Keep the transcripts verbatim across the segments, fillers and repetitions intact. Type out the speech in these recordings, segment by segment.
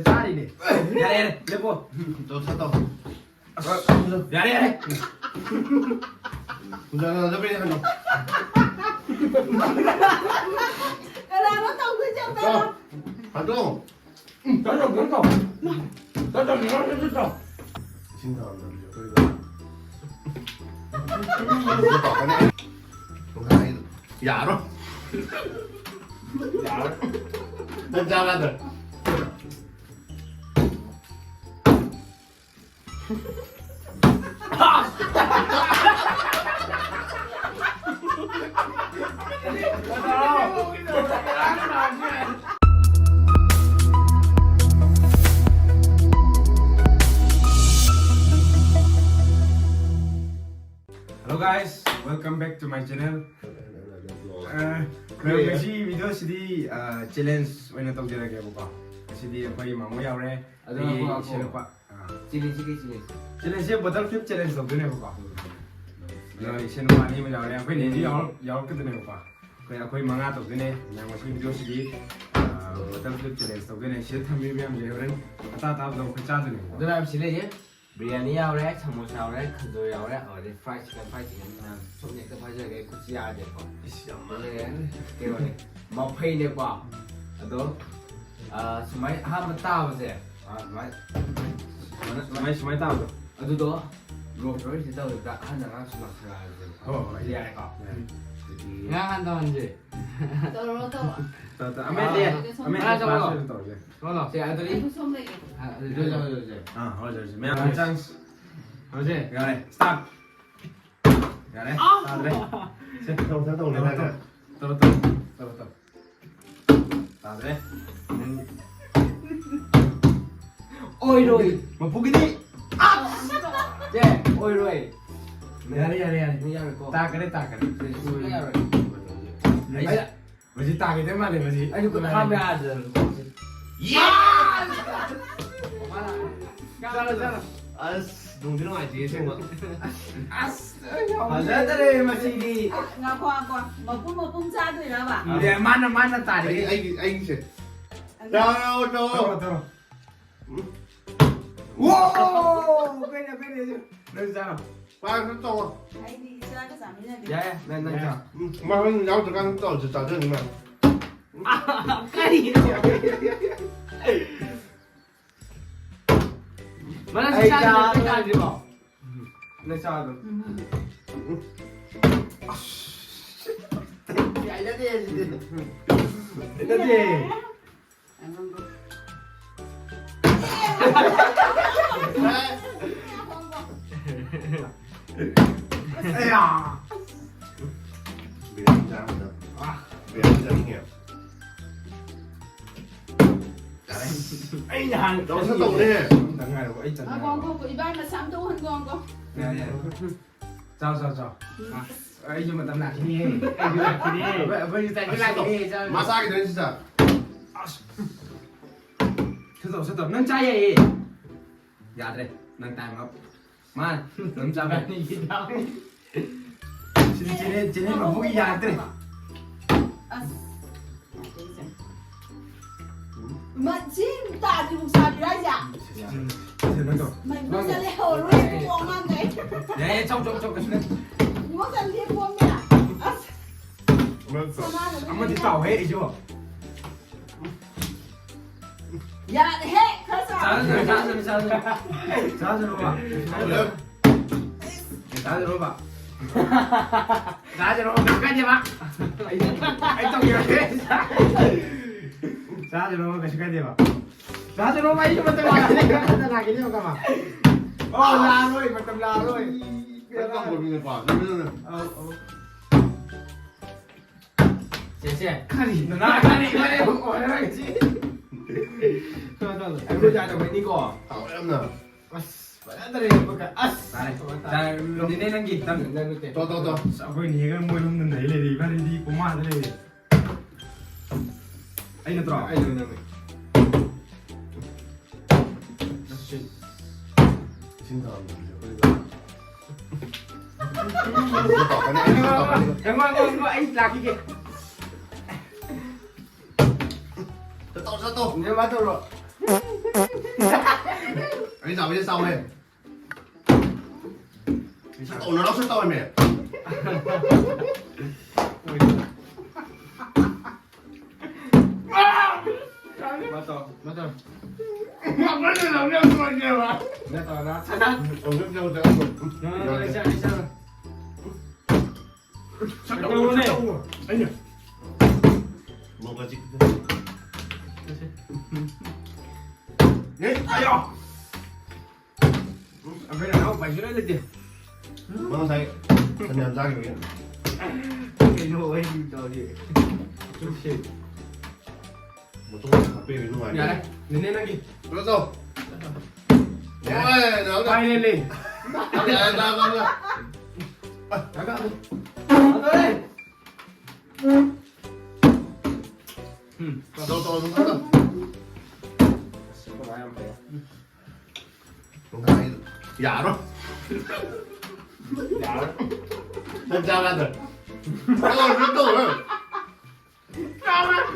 ꯆꯥꯔꯤꯅꯦ꯫ ꯌꯥꯔꯦ, ꯌꯥꯔꯦ, ꯂꯦꯞꯄꯣ꯫ ꯇꯧ, ꯁꯠ ꯇꯧ꯫ ꯑꯁ, ꯌꯥꯔꯦ, ꯌꯥꯔꯦ꯫ ꯎꯟꯖꯥꯅꯗꯕꯩꯅꯦ ꯍꯟꯗꯣ꯫ ꯀꯅꯥꯅꯣ ꯇꯧꯗꯣꯏꯁꯦ ꯑꯝꯇ? ꯍꯟꯗꯣ꯫ ꯎꯝ, ꯇꯧ, ꯇꯧ, ꯇꯧ, ꯇꯧ꯫ ꯇꯧ, ꯇꯧ, ꯇꯧ, ꯇꯧ, ꯇꯧ꯫ ꯏꯁꯤꯡ ꯊꯥꯡꯗꯕꯤꯗ ꯑꯩꯈꯣꯏꯗ꯫ ꯌꯥꯔꯣꯏ꯫ ꯌꯥꯔꯣꯏ꯫ ꯅꯪ ꯆꯥꯒꯗ꯭ꯔꯥ? Hello guys, welcome back to my channel. ꯑ, ꯉꯁꯤ video ꯁꯤꯗꯤ, ꯑ, challenge ꯑꯣꯏꯅ ꯇꯧꯖꯔꯒꯦꯕꯀꯣ꯫ ꯉꯁꯤꯗꯤ ꯑꯩꯈꯣꯏ ꯃꯥꯃꯣ ꯌꯥꯎꯔꯦ, ꯑꯗꯣ ꯑꯩꯈꯣꯏ ꯑꯩꯈꯣꯏ ꯏꯆꯦ ꯅꯨꯄꯥ, ꯑ, ꯆꯦꯂꯦꯟꯖꯁꯦ ꯀꯩ ꯆꯦꯂꯦꯟꯖ? Challenge ꯁꯦ bottle flip challenge ꯇꯧꯗꯣꯏꯅꯦꯕꯀꯣ꯫ ꯑꯗꯣ ꯏꯆꯦ ꯅꯨꯄꯥ ꯑꯅꯤ ꯑꯃ ꯌꯥꯎꯔꯦ, ꯑꯩꯈꯣꯏ ꯅꯦꯗꯤ ꯌꯥꯎꯔꯛ-, ꯌꯥꯎꯔꯛꯀꯗꯣꯏꯅꯦꯕꯀꯣ꯫ ꯑꯩꯈꯣꯏ, ꯑꯩꯈꯣꯏ ꯃꯉꯥ ꯇꯧꯗꯣꯏꯅꯦ꯫ ꯃꯌꯥꯝ ꯉꯁꯤ video ꯁꯤꯗꯤ, ꯑ, bottle flip challenge ꯇꯧꯗꯣꯏꯅꯦ꯫ ꯁꯤꯗ ꯊꯝꯕꯤꯕ ꯃꯌꯥꯝꯁꯦ ꯍꯣꯔꯦꯟ ꯑꯇꯥ ꯑꯇꯥꯕꯗꯣ ꯑꯩꯈꯣꯏ ꯆꯥꯗꯣꯏꯅꯦꯕꯀꯣ꯫ ꯑꯗꯨ ꯃꯌꯥꯝ ꯁꯤ ꯂꯩꯌꯦ꯫ ꯕꯤꯔꯌꯥꯅꯤ ꯌꯥꯎꯔꯦ, ꯁꯃꯣꯁꯥ ꯌꯥꯎꯔꯦ, ꯈꯖꯨꯔ ꯌꯥꯎꯔꯦ, ꯑꯗꯩ fried chicken, fried chicken ꯃꯌꯥꯝ ꯁꯨꯝ ꯍꯦꯛꯇ ꯄꯥꯏꯖꯔꯒꯦ, ꯑꯩ ꯈꯨꯠꯁꯤ ꯌꯥꯗꯦꯀꯣ꯫ ꯏꯁ, ꯌꯥꯝ ꯑꯗꯨꯅꯦ, ꯃꯥꯜꯂꯦ꯫ ꯀꯩꯅꯣꯅꯦ, ꯃꯐꯩꯅꯦꯀꯣ꯫ ꯑꯗꯣ, ꯑ, ꯁꯨꯃꯥꯏ ꯑꯍꯥꯟꯕ ꯇꯥꯕꯁꯦ, ꯑ, ꯁꯨꯃꯥꯏ, ꯁꯨꯃꯥꯏꯅ, ꯁꯨꯃꯥꯏ, ꯁꯨꯃꯥꯏ ꯇꯥꯕꯗꯣ꯫ ꯑꯗꯨꯗꯣ ꯂꯣꯛ ꯂꯣꯏꯁꯤ ꯇꯧꯔꯒ ꯑꯍꯟ ꯑꯉꯥꯡꯁꯨ ꯂꯥꯛꯁꯜꯂꯛꯑꯁꯦ꯫ ꯍꯣꯏ, ꯍꯣꯏ, ꯌꯥꯏ꯫ ꯌꯥꯏꯀꯣ? ꯌꯥꯏ꯫ ꯑꯗꯨꯗꯤ ꯉꯥ ꯍꯥꯟꯅ ꯇꯧꯍꯟꯁꯦ꯫ ꯇꯧꯔꯣ, ꯇꯧꯔꯣ꯫ ꯇꯧ, ꯇꯧ꯫ ꯑꯃꯦꯠ ꯂꯩ꯫ ꯑꯥ, ꯑꯃꯦꯠ ꯉꯥ ꯂꯩ꯫ ꯆꯥꯕ꯭ꯔꯣ? First ꯑꯣꯏꯅ ꯇꯧꯔꯁꯦ꯫ ꯍꯣꯏ, ꯂꯥꯛꯑꯣ꯫ ꯁꯦ, ꯑꯗꯨꯗꯤ ꯑꯩꯁꯨ ꯁꯣꯝ ꯂꯩꯒꯦ꯫ ꯑꯥ, ꯑꯗꯨꯗꯤ ꯍꯧꯖꯤꯛ, ꯍꯧꯖꯤꯛ, ꯍꯧꯖꯤꯛ꯫ ꯑꯥ, ꯍꯧꯖꯤꯛ, ꯍꯧꯖꯤꯛ꯫ ꯃꯌꯥꯝ ꯍꯣꯏ꯫ Chance꯫ ꯍꯧꯖꯤꯛ꯫ ꯌꯥꯔꯦ, start꯫ ꯌꯥꯔꯦ, ꯑꯥ! ꯇꯥꯗ꯭ꯔꯦ꯫ ꯁꯦ, ꯇꯧ, ꯇꯧ, ꯇꯧ, ꯇꯧ, ꯇꯧ꯫ ꯇꯧ, ꯇꯧ, ꯇꯧ, ꯇꯧ꯫ ꯇꯥꯗ꯭ꯔꯦ꯫ ꯑꯣꯏꯔꯣꯏ꯫ ꯃꯄꯨꯒꯤꯗꯤ꯫ ꯁꯦ, ꯑꯣꯏꯔꯣꯏ꯫ ꯌꯥꯔꯦ, ꯌꯥꯔꯦ, ꯌꯥꯔꯦ꯫ ꯅꯪ ꯌꯥꯔꯣꯏꯀꯣ꯫ ꯇꯥꯈ꯭ꯔꯦ, ꯇꯥꯈ꯭ꯔꯦ꯫ ꯁꯦ, ꯁꯨꯡꯌꯥ ꯌꯥꯔꯣꯏ꯫ ꯑꯩ ꯃꯁꯤ ꯇꯥꯈꯤꯗꯣꯏ ꯃꯥꯜꯂꯦ, ꯃꯁꯤ꯫ ꯑꯩꯁꯨ ꯈꯨꯠ ꯍꯥꯝꯕ ꯌꯥꯗꯗꯅ꯫ ꯌꯥ! ꯆꯠꯂꯣ, ꯆꯠꯂꯣ꯫ ꯑꯁ, ꯅꯨꯡꯗꯤ ꯅꯨꯡꯉꯥꯏꯇꯦ, ꯑꯁꯦꯡꯕ꯫ ꯑꯁ, ꯑꯩ ꯌꯥꯝ ꯐꯖꯗ꯭ꯔꯦ ꯃꯁꯤꯗꯤ꯫ ꯉꯥꯏꯈꯣ, ꯉꯥꯏꯈꯣ꯫ ꯃꯄꯨꯝ ꯃꯄꯨꯝ ꯆꯥꯗꯣꯏꯔꯕ? ꯑꯦ, ꯃꯥꯅ, ꯃꯥꯅ ꯇꯥꯔꯦ꯫ ꯑꯩ, ꯑꯩꯒꯤ, ꯑꯩꯒꯤꯁꯦ꯫ ꯑꯗꯨ ꯆꯥꯔꯣ, ꯆꯥꯔꯣ꯫ ꯇꯧꯔꯣ, ꯇꯧꯔꯣ꯫ ꯋꯥꯎ! ꯀꯩꯅꯣ, ꯀꯩꯅꯣ, ꯅꯪ ꯆꯥꯔꯣ꯫ ꯄꯥꯏ, ꯈꯔ ꯇꯧꯋꯣ꯫ ꯑꯩꯗꯤ ꯏꯆꯥꯒ ꯆꯥꯃꯤꯟꯅꯗꯦ꯫ ꯌꯥꯏ, ꯌꯥꯏ, ꯅꯪ, ꯅꯪ ꯆꯥꯔꯣ꯫ ꯎꯝ, ꯃꯥ ꯍꯣꯔꯦꯟ ꯌꯥꯎꯗ꯭ꯔꯀꯥꯟꯗ ꯇꯧꯔꯁꯨ ꯆꯥꯖꯅꯤ ꯃꯥ꯫ ꯀꯔꯤꯅꯣ? ꯃꯅꯥ ꯑꯩ ꯆꯥꯗ꯭ꯔꯤ, ꯆꯥ-, ꯑꯩ ꯆꯥꯗ꯭ꯔꯤꯕꯣ? ꯎꯝ, ꯅꯪ ꯆꯥꯗ꯭ꯔꯣ? ꯎꯝ꯫ ꯑꯁ! ꯌꯥꯏꯅꯗꯦ ꯁꯤꯗꯤ꯫ ꯌꯥꯏꯅꯗꯦ꯫ ꯑꯌꯥ! ꯕꯤꯔꯌꯥꯅꯤ ꯆꯥꯔꯝꯕꯗꯣ꯫ ꯑꯥ꯫ ꯕꯤꯔꯌꯥꯅꯤ ꯆꯥꯅꯤꯡꯉꯦ꯫ ꯑꯩꯅ ꯍꯥꯟꯅ ꯇꯧꯁꯤ ꯇꯧꯔꯦ꯫ ꯑꯝꯇ ꯉꯥꯏꯔꯣ, ꯑꯩ ꯆꯠꯅꯉꯥꯏꯔꯣ꯫ ꯉꯥꯏꯈꯣ, ꯉꯥꯏꯈꯣ, ꯏꯕꯥꯏ ꯃꯁꯥ ꯑꯝꯇ ꯎꯍꯟꯒꯣ, ꯉꯥꯏꯈꯣ꯫ ꯌꯥꯔꯦ, ꯌꯥꯔꯦ꯫ ꯆꯥꯎ, ꯆꯥꯎ, ꯆꯥꯎ꯫ ꯎꯝ꯫ ꯑꯁ, ꯑꯩꯁꯨ ꯃꯇꯝ ꯂꯥꯛꯈꯤꯅꯤꯍꯦ꯫ ꯑꯩꯁꯨ ꯂꯥꯛꯈꯤꯅꯤꯍꯦ꯫ ꯑꯩꯈꯣꯏ, ꯑꯩꯈꯣꯏꯁꯨ ꯆꯥꯈꯤ ꯂꯥꯛꯈꯤꯅꯤꯍꯦ, ꯆꯥꯎ꯫ ꯃꯥ ꯆꯥꯈꯤꯗꯣꯏꯅꯤ, ꯁꯤ ꯆꯥ꯫ ꯑꯁ꯫ ꯁꯠꯇꯧ, ꯁꯠꯇꯧ꯫ ꯅꯪ ꯆꯥ ꯌꯥꯏꯌꯦ꯫ ꯌꯥꯗ꯭ꯔꯦ꯫ ꯅꯪ time up꯫ ꯃꯥ ꯑꯗꯨꯝ ꯆꯥꯕ ꯌꯥꯅꯤ꯫ ꯁꯤꯗꯤ ꯆꯦꯅꯦꯜ, ꯆꯦꯅꯦꯜ ꯃꯄꯨꯒꯤ ꯌꯥꯔꯛꯇ꯭ꯔꯦ꯫ ꯑꯁ꯫ ꯃꯆꯤꯟ ꯇꯥꯗ꯭ꯔꯤꯕꯨꯛ ꯆꯥꯕꯤꯔꯣ ꯍꯥꯏꯁꯦ? ꯁꯤ, ꯁꯤ, ꯁꯤ, ꯅꯪ ꯇꯧ꯫ ꯃꯩ ꯃꯨꯠꯂꯦ, ꯍꯧꯔꯣꯏ, ꯄꯨꯡ ꯑꯉꯥꯡꯈꯩ꯫ ꯌꯥꯏ, ꯌꯥꯏ, ꯆꯥꯎ, ꯆꯥꯎ, ꯆꯥꯎ, ꯀꯩꯁꯨ ꯅꯠꯇꯦ꯫ ꯏꯃꯣ ꯆꯟꯗꯤ ꯄꯣꯝꯃꯦ꯫ ꯑꯁ꯫ ꯑꯃꯗꯤ ꯆꯥꯎꯍꯦ, ꯑꯩꯁꯨ꯫ ꯌꯥꯔꯦꯍꯦ, ꯈꯔ ꯆꯥ꯫ ꯆꯥꯖꯅꯨ, ꯆꯥꯖꯅꯨ, ꯆꯥꯖꯅꯨ꯫ ꯆꯥꯖꯅꯨꯕ꯫ ꯆꯥꯖꯅꯨꯕ꯫ ꯆꯥꯖꯅꯨꯕ, ꯀꯩꯁꯨ ꯀꯥꯏꯗꯦꯕ꯫ ꯑꯩ, ꯑꯩ ꯇꯧꯒꯦꯕ꯫ ꯆꯥꯖꯅꯨꯕ, ꯀꯩꯁꯨ ꯀꯥꯏꯗꯦꯕ꯫ ꯆꯥꯖꯅꯨꯕ, ꯑꯩꯁꯨ ꯃꯇꯝ ꯂꯥꯛꯈꯤꯅꯤ, ꯃꯇꯝ ꯂꯥꯛꯈꯤꯅꯤ, ꯃꯇꯝ ꯂꯥꯛꯈꯤꯅꯤ꯫ ꯑꯣ, ꯂꯥꯛꯑꯔꯣꯏ, ꯃꯇꯝ ꯂꯥꯛꯑꯔꯣꯏ꯫ ꯀꯩꯅꯣ ꯇꯧꯕ ꯃꯤꯅꯦꯀꯣ꯫ ꯑꯧ, ꯑꯧ꯫ ꯁꯦ, ꯁꯦ꯫ ꯀꯔꯤ? ꯅꯅꯥ ꯀꯔꯤ? ꯀꯔꯤ? ꯑꯣꯏꯔꯔꯣꯏ ꯁꯤ꯫ ꯇꯧ, ꯇꯧ, ꯇꯧ꯫ ꯑꯩꯈꯣꯏ ꯌꯥꯗꯕꯩꯅꯤꯀꯣ꯫ ꯇꯧꯔꯦ ꯌꯥꯝꯅ꯫ ꯑꯁ, ꯐꯖꯗ꯭ꯔꯦ, ꯑꯃꯨꯛꯀ꯫ ꯑꯁ꯫ ꯇꯥꯔꯦ꯫ ꯇꯥꯔꯦ, ꯅꯦꯅꯦ ꯅꯪꯒꯤ꯫ ꯅꯪ ꯅꯠꯇꯦ꯫ ꯇꯧ, ꯇꯧ, ꯇꯧ꯫ ꯑꯁ, ꯑꯩꯈꯣꯏ ꯅꯦꯒ ꯃꯣꯏ ꯑꯍꯨꯝꯅ ꯅꯩ ꯂꯩꯔꯦ꯫ ꯏꯕꯥꯅꯤꯗꯤ ꯀꯣꯃꯥꯗ ꯂꯩꯔꯦ꯫ ꯑꯩ ꯅꯠꯇ꯭ꯔꯣ? ꯑꯩ ꯅꯠꯇꯦ, ꯅꯪꯅꯦ꯫ ꯏꯁꯤꯡ ꯊꯥꯡꯕꯤꯁꯦ ꯑꯩꯈꯣꯏꯗ꯫ ꯉꯥꯏꯈꯣ, ꯉꯥꯏꯈꯣ, ꯉꯥꯏꯈꯣ, ꯑꯩ ꯂꯥꯛꯈꯤꯒꯦ꯫ ꯆꯠꯇꯧ, ꯆꯠꯇꯧ꯫ ꯅꯦꯃꯥ ꯇꯧꯔꯣ꯫ ꯆꯥꯕꯩꯗꯤ ꯆꯥꯎꯔꯦ꯫ ꯁꯠ ꯇꯧꯅꯔꯣ, ꯁꯠ ꯇꯧꯔꯝꯃꯦ꯫ ꯃꯇꯧ, ꯃꯇꯧ꯫ ꯃꯇꯧ ꯅ꯫ ꯅꯪ, ꯅꯪ, ꯅꯪ, ꯅꯪ꯫ ꯁꯠ ꯇꯧꯅꯦ꯫ ꯁꯠ ꯇꯧꯅꯦ꯫ ꯑꯩꯅ꯫ ꯃꯣꯕꯥꯏꯜ ꯆꯤꯛ꯫ ꯑꯦ, ꯑꯌꯥ꯫ ꯑꯩꯈꯣꯏ ꯅꯅꯥꯎ ꯄꯥꯏꯁꯨ ꯂꯣꯏ ꯂꯩꯇꯦ꯫ ꯃꯥ ꯉꯁꯥꯏ ꯐꯅꯌꯥꯝ ꯆꯥꯈꯤꯕꯒꯤ꯫ ꯀꯩꯅꯣ ꯑꯩ ꯇꯧꯔꯤ꯫ ꯆꯨꯞꯁꯦ꯫ ꯃꯇꯨꯡ ꯍꯥꯞꯄꯤꯔꯒ ꯅꯨꯡꯉꯥꯏꯅꯤ꯫ ꯌꯥꯔꯦ, ꯅꯦꯅꯦ ꯅꯪꯒꯤ꯫ ꯀꯩꯅꯣ ꯇꯧ꯫ ꯌꯥꯔꯦ꯫ ꯌꯥꯔꯦ, ꯌꯥꯔꯦ, ꯌꯥꯔꯦ꯫ ꯐꯥꯏꯅꯦꯜꯂꯤ꯫ ꯌꯥꯔꯦ, ꯌꯥꯔꯦ, ꯌꯥꯔꯦ, ꯌꯥꯔꯦ꯫ ꯌꯥꯔꯦ, ꯌꯥꯔꯦ꯫ ꯎꯝ꯫ ꯇꯧ, ꯇꯧ, ꯇꯧ, ꯇꯧ꯫ ꯑꯁ, ꯀꯃꯥꯏ ꯌꯥꯝ ꯐꯩ꯫ ꯌꯥꯔꯣꯏ꯫ ꯌꯥꯔꯣꯏ꯫ ꯅꯪ ꯆꯥꯕ ꯌꯥꯗ꯭ꯔꯦ꯫ ꯇꯧꯔꯣꯏ, ꯇꯧꯔꯣꯏ꯫ ꯆꯥꯕ-,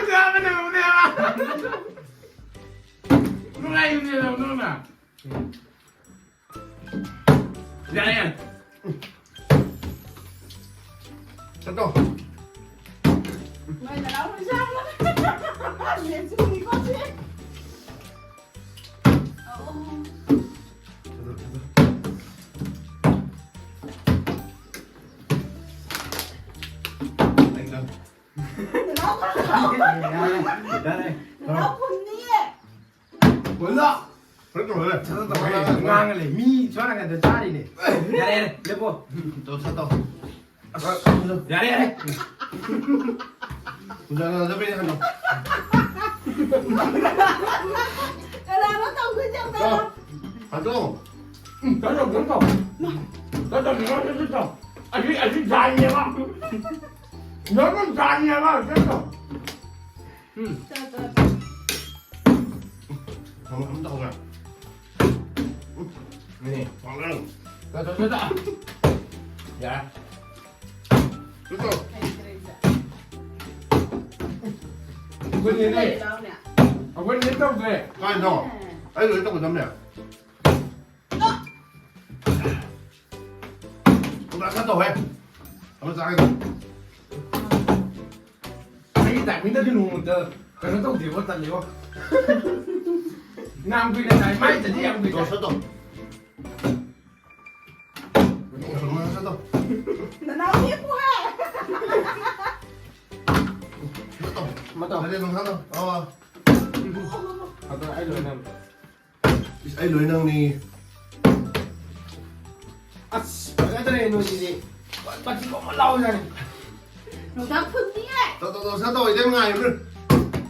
ꯆꯥꯕ ꯅꯪꯍꯧꯗꯦꯕ꯫ ꯅꯨꯡꯉꯥꯏꯕꯅꯦ ꯅꯪ, ꯅꯪꯅ꯫ ꯌꯥꯔꯦ, ꯌꯥꯔꯦ꯫ ꯆꯠꯇꯣ꯫ ꯃꯣꯏ ꯅꯅꯥꯎ ꯅꯨꯄꯤ ꯆꯥꯕ꯫ ꯂꯦꯝꯁꯨ ꯎꯏꯀꯣ ꯁꯤ꯫ ꯑꯣ꯫ ꯆꯠꯇꯣ, ꯆꯠꯇꯣ꯫ ꯑꯩ ꯅꯪ꯫ ꯅꯅꯥꯎ ꯌꯥꯔꯦ, ꯌꯥꯔꯦ꯫ ꯅꯅꯥꯎ ꯐꯨꯟꯅꯤꯌꯦ꯫ ꯃꯨꯜꯂꯣ! ꯐꯨꯔꯤꯠ ꯇꯧꯔꯦ꯫ ꯁꯠ ꯁꯠ ꯇꯧꯔꯦ꯫ ꯉꯥꯡꯉ ꯂꯩ꯫ ꯃꯤ ꯁꯣꯝ ꯅꯥꯀꯟꯗ ꯆꯥꯔꯤꯅꯦ꯫ ꯌꯥꯔꯦ, ꯌꯥꯔꯦ, ꯂꯦꯞꯄꯣ꯫ ꯇꯧ, ꯁꯠ ꯇꯧ꯫ ꯑꯁ, ꯌꯥꯔꯦ, ꯌꯥꯔꯦ꯫ ꯎꯖꯥ, ꯎꯖꯥ, ꯎꯖꯥ, ꯀꯩꯅꯣ? ꯀꯅꯥꯅꯣ ꯇꯧꯗꯣꯏꯁꯦ ꯑꯝꯇ? ꯇꯧ꯫ ꯍꯥꯠꯇꯣ꯫ ꯎꯝ, ꯇꯧ, ꯇꯧ, ꯇꯧ, ꯇꯧ꯫ ꯇꯧ, ꯇꯧ, ꯇꯧ, ꯇꯧ, ꯇꯧ꯫ ꯑꯁꯤ, ꯑꯁꯤ ꯖꯥꯏꯅꯦꯕ꯫ ꯅꯪ ꯖꯥꯏꯅꯦꯕ, ꯇꯧ, ꯇꯧ꯫ ꯎꯝ꯫ ꯆꯥ, ꯆꯥ, ꯆꯥ꯫ ꯑꯃ, ꯑꯃ ꯇꯧꯍꯧꯔꯦ꯫ ꯎꯝ꯫ ꯅꯦ, ꯄꯥꯎꯔꯧ꯫ ꯆꯥ, ꯆꯥ, ꯆꯥ, ꯆꯥ꯫ ꯌꯥꯔꯦ꯫ ꯆꯠꯂꯣ꯫ ꯍꯩꯇ꯭ꯔꯦ ꯑꯩꯁꯦ꯫ ꯑꯩꯈꯣꯏ ꯅꯦꯅꯦ꯫ ꯂꯥꯎꯅꯦ꯫ ꯑꯩꯈꯣꯏ ꯅꯦꯅꯦ ꯇꯧꯗ꯭ꯔꯦ꯫ ꯀꯥꯏꯗꯅꯣ? ꯑꯦ꯫ ꯑꯩ ꯂꯣꯏ ꯇꯧꯒꯗꯕꯅꯦ꯫ ꯆꯥꯛ ꯈꯔ ꯇꯧꯍꯦ꯫ ꯑꯃ ꯆꯥꯒꯦ꯫ ꯑꯩꯒꯤ ꯇꯥꯏꯃꯤꯡꯗꯗꯤ ꯅꯣꯡꯃꯇ ꯀꯩꯅꯣ ꯇꯧꯗꯦꯕꯣ, ꯇꯜꯂꯦꯕꯣ꯫ ꯌꯥꯝ ꯀꯨꯏꯅ ꯇꯥꯏ, ꯃꯥꯏꯗꯗꯤ ꯌꯥꯝ ꯀꯨꯏꯅ ꯇꯧ, ꯇꯥꯏ꯫ ꯁꯠ ꯇꯧ꯫ ꯁꯠ ꯇꯧ꯫ ꯅꯅꯥꯎ ꯂꯦꯞꯄꯨꯍꯦ꯫ ꯁꯠ ꯇꯧ꯫ ꯑꯃ ꯇꯧ꯫ ꯑꯗꯨꯗꯤ ꯑꯗꯨꯝ ꯁꯠ ꯇꯧ꯫ ꯑꯣ꯫ ꯑꯗꯣ ꯑꯩ ꯂꯣꯏꯅ ꯏꯁ, ꯑꯩ ꯂꯣꯏ ꯅꯪꯅꯤ꯫ ꯑꯁ, ꯐꯖꯗ꯭ꯔꯦ ꯅꯣꯏꯁꯤꯗꯤ꯫ ꯃꯆꯤꯟ ꯀꯣꯝꯕ ꯂꯥꯎꯖꯥꯠꯅꯤ꯫ ꯅꯨꯡꯗꯥꯡ ꯐꯨꯟꯅꯤꯌꯦ꯫ ꯇꯧ, ꯇꯧ, ꯇꯧ, ꯁꯠ ꯇꯧ, ꯏꯇꯩꯃ ꯉꯥꯏꯕ꯭ꯔꯥ?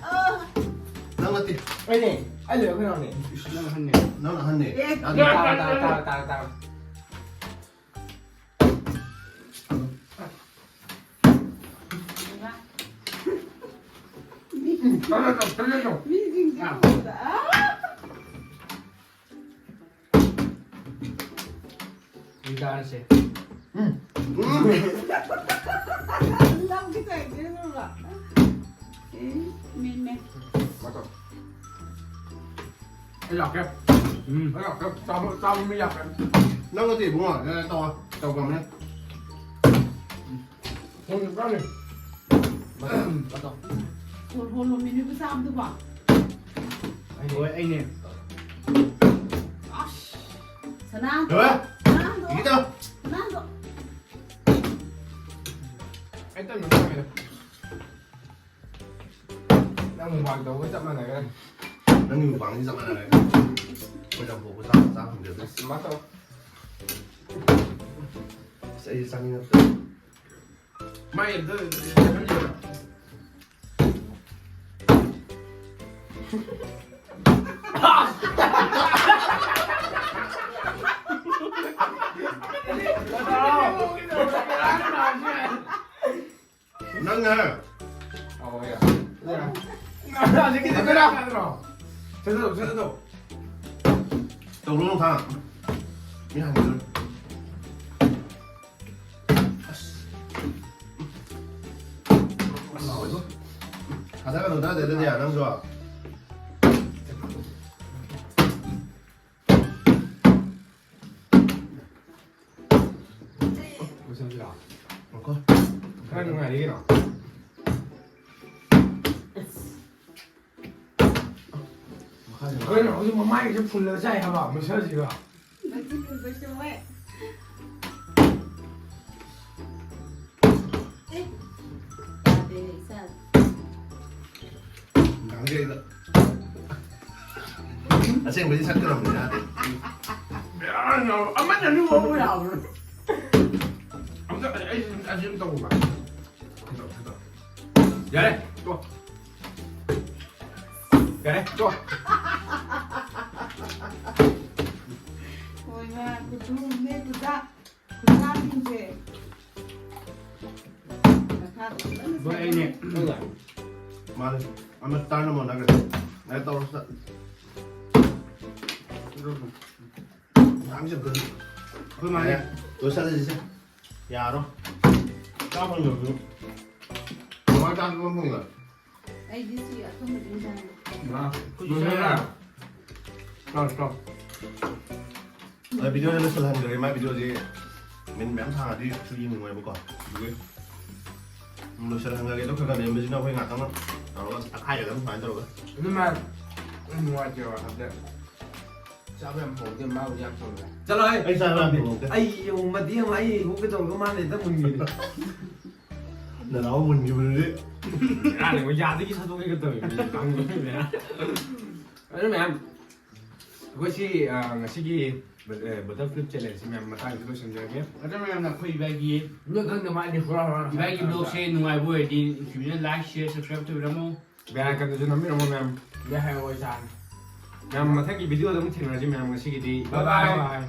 ꯑ꯫ ꯅꯪ ꯅꯠꯇꯦ꯫ ꯑꯩꯅꯦ, ꯑꯩ ꯂꯣꯏ ꯑꯩꯈꯣꯏ ꯅꯥꯎꯅꯦ꯫ ꯏꯁ, ꯅꯪ ꯑꯍꯟꯅꯦ꯫ ꯅꯪ ꯑꯍꯟꯅꯦ꯫ ꯑꯦ꯫ ꯇꯥꯔꯣ, ꯇꯥꯔꯣ, ꯇꯥꯔꯣ, ꯇꯥꯔꯣ, ꯇꯥꯔꯣ꯫ ꯃꯤꯁꯤꯡꯁꯦ ꯎꯕꯗ, ꯑꯥ! ꯆꯥꯔꯁꯦ꯫ ꯎꯝ꯫ ꯎꯝ꯫ ꯂꯧꯒꯦ ꯇꯧꯔꯤꯅꯦ ꯑꯗꯨꯒ꯫ ꯎꯝ, ꯃꯦꯟ, ꯃꯦꯟ꯫ ꯃꯇꯝ꯫ ꯑꯩ ꯂꯥꯛꯀꯦ꯫ ꯎꯝ꯫ ꯑꯩ ꯂꯥꯛꯀꯦ꯫ ꯆꯥꯕ, ꯆꯥꯕ ꯃꯤ ꯂꯥꯛꯀꯦ꯫ ꯅꯪ ꯅꯠꯇꯦ ꯏꯕꯨꯡꯉꯣ, ꯅꯪ ꯇꯧꯔ, ꯇꯧꯈ꯭ꯔꯕꯅꯦ꯫ ꯎꯝ, ꯆꯥꯅꯤ꯫ ꯃꯇꯧ꯫ ꯍꯣꯜ, ꯍꯣꯜꯂꯣꯃꯤ ꯅꯣꯏꯕꯨ ꯆꯥꯕꯗꯨꯕꯣ? ꯍꯣꯏ, ꯑꯩꯅꯦ꯫ ꯑꯁ! ꯁꯅꯥ! ꯂꯣꯏꯔꯦ꯫ ꯁꯅꯥꯗꯣ! ꯏꯒꯤꯗꯣ! ꯁꯅꯥꯗꯣ! ꯑꯩ ꯇꯞꯅ ꯆꯥꯒꯦꯗ꯫ ꯅꯪ ꯃꯨꯛꯕꯥꯡ ꯇꯧꯕꯒ ꯆꯞ ꯃꯥꯟꯅꯈ꯭ꯔꯦ꯫ ꯅꯪꯒꯤ ꯃꯨꯛꯕꯥꯡꯗꯤ ꯆꯞ ꯃꯥꯟꯅꯔꯦ꯫ ꯑꯩꯈꯣꯏ ꯆꯥꯝꯊꯣꯛꯄ ꯆꯥ, ꯆꯥ ꯐꯪꯗꯦ ꯑꯗꯨ꯫ ꯑꯁ, ꯃꯥ ꯇꯧ꯫ ꯑꯁ, ꯑꯩꯁꯨ ꯆꯥꯅꯤꯡꯉꯛꯇ꯭ꯔꯦ꯫ ꯃꯥꯏ ꯑꯝꯇ ꯂꯩꯍꯟꯕꯤꯌꯨ꯫ ꯅꯪꯅ ꯑꯧ, ꯌꯥ꯫ ꯌꯥ꯫ ꯍꯧꯖꯤꯛꯀꯤꯗꯤ ꯕꯦꯔꯥ ꯀꯥꯗ꯭ꯔꯣ? ꯁꯠ ꯆꯠꯂꯣ, ꯁꯠ ꯆꯠꯂꯣ꯫ ꯇꯧꯔꯨꯅꯨ, ꯈꯥ꯫ ꯃꯤ ꯍꯪꯉꯤꯗꯨ꯫ ꯑꯁ꯫ ꯑꯁ, ꯍꯥꯎꯋꯦꯕꯣ꯫ ꯊꯥꯗꯒꯅꯨ, ꯊꯥꯗꯗꯤ ꯌꯥ, ꯅꯪꯁꯨ꯫ ꯀꯩꯅꯣ ꯍꯧꯖꯤꯛ ꯃꯃꯥꯏꯒꯁꯦ ꯐꯨꯜꯂꯒ ꯆꯥꯏ ꯍꯥꯏꯕ ꯃꯁꯛꯁꯤꯒ꯫ ꯃꯆꯤꯟ ꯈꯨꯝꯕꯁꯨ ꯃꯣꯏ꯫ ꯑꯦ꯫ ꯌꯥꯗꯦꯅꯦ, ꯏꯆꯥ꯫ ꯅꯨꯡꯗꯥꯡꯗ ꯀꯩꯗ꯫ ꯑꯁꯦꯡꯕꯗꯤ ꯁꯛꯇꯣꯔꯝꯕꯅꯤ ꯌꯥꯗꯦ꯫ ꯕꯦꯔꯥꯅꯤ ꯅꯥꯕ꯫ ꯑꯃꯅ ꯑꯅꯤ ꯍꯧꯕ ꯌꯥꯕ꯭ꯔꯣ? ꯑꯝꯇ ꯑꯩ, ꯑꯩ ꯑꯁꯤ ꯑꯝꯇ ꯇꯧꯕ꯫ ꯌꯥꯔꯦ, ꯇꯣ꯫ ꯌꯥꯔꯦ, ꯇꯣ꯫ ꯍꯣꯏ, ꯃꯥ ꯈꯨꯠꯇꯨ ꯃꯦꯠꯄꯗ ꯈꯨꯠꯁꯥꯁꯤꯡꯁꯦ ꯃꯁꯥꯗ ꯐꯖꯅ ꯚꯥꯏ, ꯑꯩꯅꯦ꯫ ꯁꯦꯝꯃꯒ ꯃꯥꯅꯦ꯫ ꯑꯃ ꯇꯥꯔꯅ ꯃꯣꯟ ꯅꯥꯒ꯭ꯔꯦ꯫ ꯉꯥꯏ ꯇꯧꯔꯣ ꯁꯤꯗ꯫ ꯉꯥꯡꯁꯦ ꯑꯝꯇ꯫ ꯑꯩꯈꯣꯏ ꯃꯥꯅꯦ꯫ ꯂꯣꯏꯁꯜꯂꯁꯤꯁꯦ꯫ ꯌꯥꯔꯣ꯫ ꯆꯥ ꯐꯪꯗꯕꯗꯨ꯫ ꯀꯃꯥꯏ ꯆꯥ ꯐꯪꯗꯕ? ꯑꯩꯗꯤ ꯁꯤ ꯑꯊꯨꯝꯕꯗꯤ ꯆꯥꯅꯤꯡꯉꯦ꯫ ꯃꯥ꯫ ꯂꯣꯏꯁꯜꯂꯦ꯫ ꯆꯥꯎ, ꯆꯥꯎ꯫ ꯑꯗ ꯚꯤꯗꯤꯑꯣꯁꯦ ꯂꯣꯏꯁꯤꯜꯍꯟꯈ꯭ꯔꯒꯦ꯫ ꯃꯥꯏ ꯚꯤꯗꯤꯑꯣꯁꯦ ꯃꯤꯅꯤꯠ ꯃꯌꯥꯝ ꯁꯥꯡꯉꯗꯤ ꯁꯨ ꯌꯦꯡꯅꯤꯡꯉꯣꯏꯕꯀꯣ꯫ ꯑꯗꯨꯒꯤ ꯂꯣꯏꯁꯤꯜꯍꯟꯈ꯭ꯔꯒꯦ꯫ ꯑꯗꯣ ꯈꯔ ꯈꯔ ꯂꯩꯔꯝꯕꯁꯤꯅ ꯑꯩꯈꯣꯏ ꯉꯥꯛꯇꯪ ꯇꯧꯔꯒ ꯇꯛꯈꯥꯏꯔꯒ ꯑꯗꯨꯝ ꯁꯨꯃꯥꯏꯅ ꯇꯧꯔꯒ꯫ ꯑꯗꯨ ꯃꯥ ꯌꯥꯝ ꯅꯨꯡꯉꯥꯏꯇꯦꯕ ꯍꯟꯗꯛ꯫ ꯆꯥꯕ ꯌꯥꯝ ꯐꯪꯗꯦ, ꯃꯥꯕꯨꯗꯤ ꯌꯥꯝ ꯐꯪꯉꯦ꯫ ꯆꯠꯂꯣꯍꯦ! ꯑꯩ ꯆꯥꯕ ꯌꯥꯝ ꯐꯪꯗꯦ꯫ ꯑꯩ ꯌꯦꯡꯉꯨ, ꯃꯇꯦꯛ ꯑꯃ ꯑꯩ ꯍꯨꯛꯀꯦ ꯇꯧꯔꯒ ꯃꯥꯅ ꯍꯦꯛꯇ ꯃꯨꯟꯈꯤꯅꯦ꯫ ꯅꯅꯥꯎ ꯃꯨꯟꯈꯤꯕꯗꯨꯗꯤ꯫ ꯕꯦꯔꯥꯅꯤ, ꯃꯣꯏ ꯌꯥꯗꯒꯤ ꯁꯠꯇꯣꯛꯀꯦꯒ ꯇꯧꯋꯤ, ꯃꯤ ꯀꯥꯡꯕꯨ ꯕꯦꯔꯥ꯫ ꯑꯗꯨ ꯃꯌꯥꯝ, ꯑꯩꯈꯣꯏ ꯁꯤ, ꯑ, ꯉꯁꯤꯒꯤ ꯕ-, ꯑ, bottle flip challenge ꯁꯤ ꯃꯌꯥꯝ ꯃꯇꯥꯡꯁꯤꯗ ꯂꯣꯏꯁꯤꯟꯖꯔꯒꯦ꯫ ꯑꯗꯨ ꯃꯌꯥꯝꯅ ꯑꯩꯈꯣꯏ ꯏꯕꯥꯏꯒꯤ ꯅꯣꯏ ꯈꯪꯗ ꯃꯥꯗꯤ ꯍꯨꯔꯥ ꯍꯨꯔꯥ ꯏꯕꯥꯏꯒꯤ vlog ꯁꯦ ꯅꯨꯡꯉꯥꯏꯕ ꯑꯣꯏꯔꯗꯤ ꯅꯨꯡꯁꯤꯕꯤꯅ like, share, subscribe ꯇꯧꯕꯤꯔꯝꯃꯣ꯫ Bell icon ꯗꯨꯁꯨ ꯅꯝꯕꯤꯔꯝꯃꯣ ꯃꯌꯥꯝ꯫ ꯕꯦ ꯍꯥꯏꯔꯛꯑꯣ ꯏꯆꯥ꯫ ꯃꯌꯥꯝ ꯃꯊꯪꯒꯤ ꯚꯤꯗꯤꯑꯣꯗ ꯑꯃꯨꯛ ꯊꯦꯡꯅꯔꯁꯤ ꯃꯌꯥꯝ ꯉꯁꯤꯒꯤꯗꯤ꯫ Bye bye꯫ Bye bye꯫